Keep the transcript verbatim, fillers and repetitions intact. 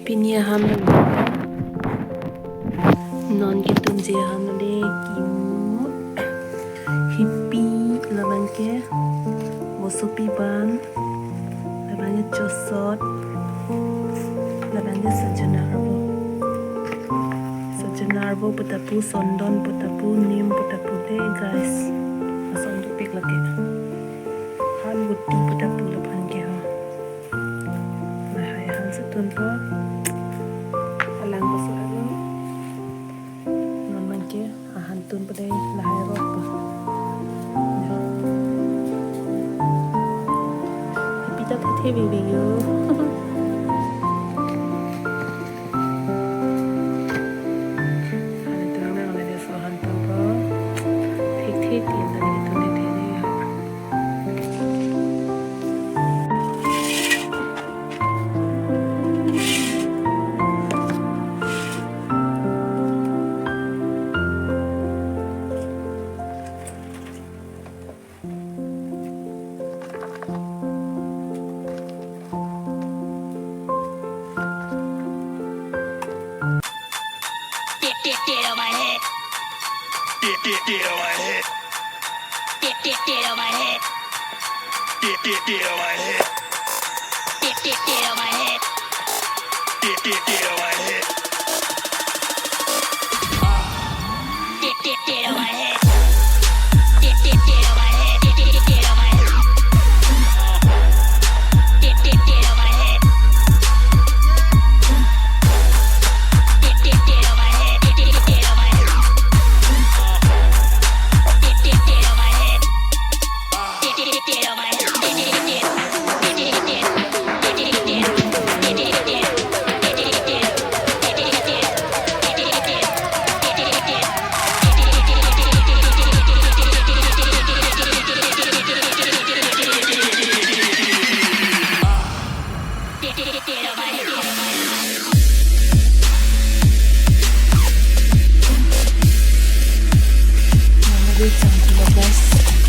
Pini ahan lo. Non ketumji ahan lo de, kimu, hipi, labang ke mosopi ban, labang ke chosot, labang ke sajana arvo. Sajana arvo pu ta pu, sondon pu ta pu, nim pu ta pu de, guys. Lason dopik lake. Han guti pu ta pu labang ke ha. Lahai ahan si tunpo. Alang ko si alang. Non abang ke ahan tunpo de, lahai rok po. Ya. Happy ta the the baby yo. Ahan tunang nang le so ahan tunpo. Thik thik tin ta le tun le the le ya. Guys.